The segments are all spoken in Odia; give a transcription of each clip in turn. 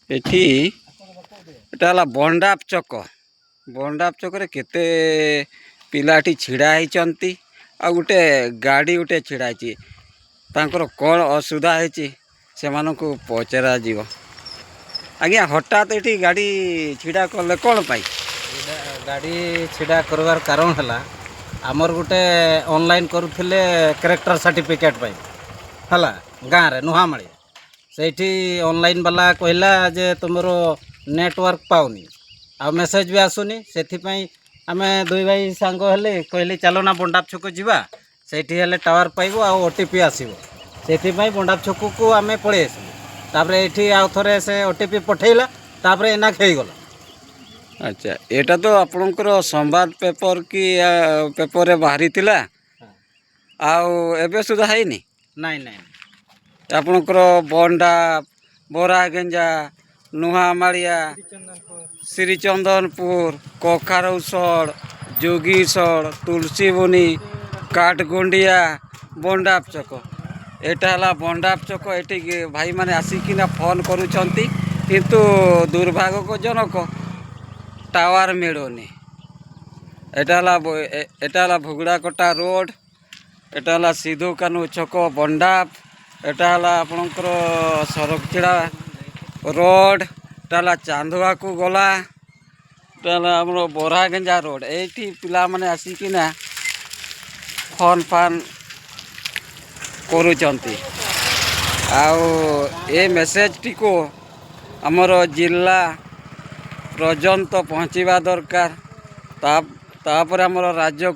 ଏଠି ଏଟା ହେଲା ବଣ୍ଡାପ ଛକ। ବଣ୍ଡାପ ଛକରେ କେତେ ପିଲା ଏଠି ଛିଡ଼ା ହେଇଛନ୍ତି ଆଉ ଗୋଟେ ଗାଡ଼ି ଗୋଟେ ଛିଡ଼ା ହେଇଛି। ତାଙ୍କର କ'ଣ ଅସୁବିଧା ହେଇଛି, ସେମାନଙ୍କୁ ପଚରାଯିବ। ଆଜ୍ଞା, ହଠାତ୍ ଏଠି ଗାଡ଼ି ଛିଡ଼ା କଲେ କ'ଣ ପାଇଁ? ଏଇଟା ଗାଡ଼ି ଛିଡ଼ା କରିବାର କାରଣ ହେଲା, ଆମର ଗୋଟେ ଅନଲାଇନ୍ କରୁଥିଲେ କ୍ୟାରେକ୍ଟର ସାର୍ଟିଫିକେଟ୍ ପାଇଁ, ହେଲା, ଗାଁରେ ନୁହାମାଳି। ସେଇଠି ଅନଲାଇନ୍ ବାଲା କହିଲା ଯେ ତୁମର ନେଟୱାର୍କ ପାଉନି ଆଉ ମେସେଜ୍ ବି ଆସୁନି। ସେଥିପାଇଁ ଆମେ ଦୁଇ ଭାଇ ସାଙ୍ଗ ହେଲେ, କହିଲେ ଚାଲ ନା ବଣ୍ଡାପ ଛକ ଯିବା, ସେଇଠି ହେଲେ ଟାୱାର ପାଇବ ଆଉ ଓଟିପି ଆସିବ। ସେଥିପାଇଁ ବଣ୍ଡାପ ଛକକୁ ଆମେ ପଳେଇ ଆସିଲୁ। ତାପରେ ଏଇଠି ଆଉ ଥରେ ସେ ଓଟିପି ପଠେଇଲା, ତାପରେ ଏନାକ ହେଇଗଲା। ଆଚ୍ଛା, ଏଇଟା ତ ଆପଣଙ୍କର ସମ୍ବାଦ ପେପର କି ପେପରରେ ବାହାରିଥିଲା, ଆଉ ଏବେ ସୁଦ୍ଧା ହେଇନି? ନାଇଁ। ଆପଣଙ୍କର ବଣ୍ଡା, ବରାଗେଞ୍ଜା, ନୁହାମାଳିଆ, ଶ୍ରୀଚନ୍ଦନପୁର, କଖାରୌସଡ଼, ଯୋଗୀସଡ଼, ତୁଳସୀବନି, କାଠଗୁଣ୍ଡିଆ, ବଣ୍ଡାପ ଛକ। ଏଇଟା ହେଲା ବଣ୍ଡାପ ଛକ। ଏଠି ଭାଇମାନେ ଆସିକିନା ଫୋନ୍ କରୁଛନ୍ତି, କିନ୍ତୁ ଦୁର୍ଭାଗ୍ୟଜନକ ଟାୱାର ମିଳୁନି। ଏଟା ହେଲା ଭୁଗୁଡ଼ାକଟା ରୋଡ଼। ଏଟା ହେଲା ସିଧୁ କାନୁ ଛକ, ବଣ୍ଡାପ। ଏଟା ହେଲା ଆପଣଙ୍କର ସରକଚିଡ଼ା ରୋଡ଼। ଏଟା ହେଲା ଚାନ୍ଦୁଆକୁ ଗଲା। ଏଟା ହେଲା ଆମର ବରାଗେଞ୍ଜା ରୋଡ଼। ଏଇଠି ପିଲାମାନେ ଆସିକିନା ଫୋନ୍ ଫାନ୍ କରୁଛନ୍ତି। ଆଉ ଏ ମେସେଜଟିକୁ ଆମର ଜିଲ୍ଲା ପର୍ଯ୍ୟନ୍ତ ପହଞ୍ଚିବା ଦରକାର, ତାପରେ ଆମର ରାଜ୍ୟ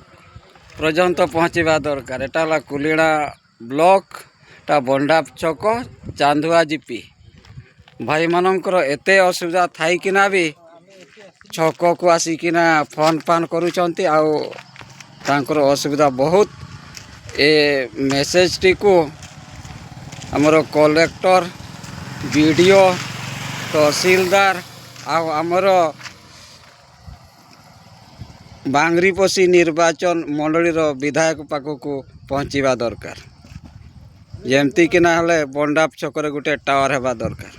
ପର୍ଯ୍ୟନ୍ତ ପହଞ୍ଚିବା ଦରକାର। ଏଟା ହେଲା କୁଲିଣା ବ୍ଲକ, ଏଟା ବଣ୍ଡାପ ଛକ, ଚାନ୍ଦୁଆ ଜିପି। ଭାଇମାନଙ୍କର ଏତେ ଅସୁବିଧା ଥାଇକିନା ବି ଛକକୁ ଆସିକିନା ଫୋନ୍ ଫାନ୍ କରୁଛନ୍ତି, ଆଉ ତାଙ୍କର ଅସୁବିଧା ବହୁତ। ଏ ମେସେଜଟିକୁ ଆମର କଲେକ୍ଟର, ବିଡ଼ିଓ, ତହସିଲଦାର ଆଉ ଆମର ବାଙ୍ଗରିପୋଷି ନିର୍ବାଚନ ମଣ୍ଡଳୀର ବିଧାୟକ ପାଖକୁ ପହଞ୍ଚିବା ଦରକାର। ଯେମିତିକି ନା ହେଲେ ବଣ୍ଡାପ ଛକରେ ଗୋଟେ ଟାୱାର ହେବା ଦରକାର।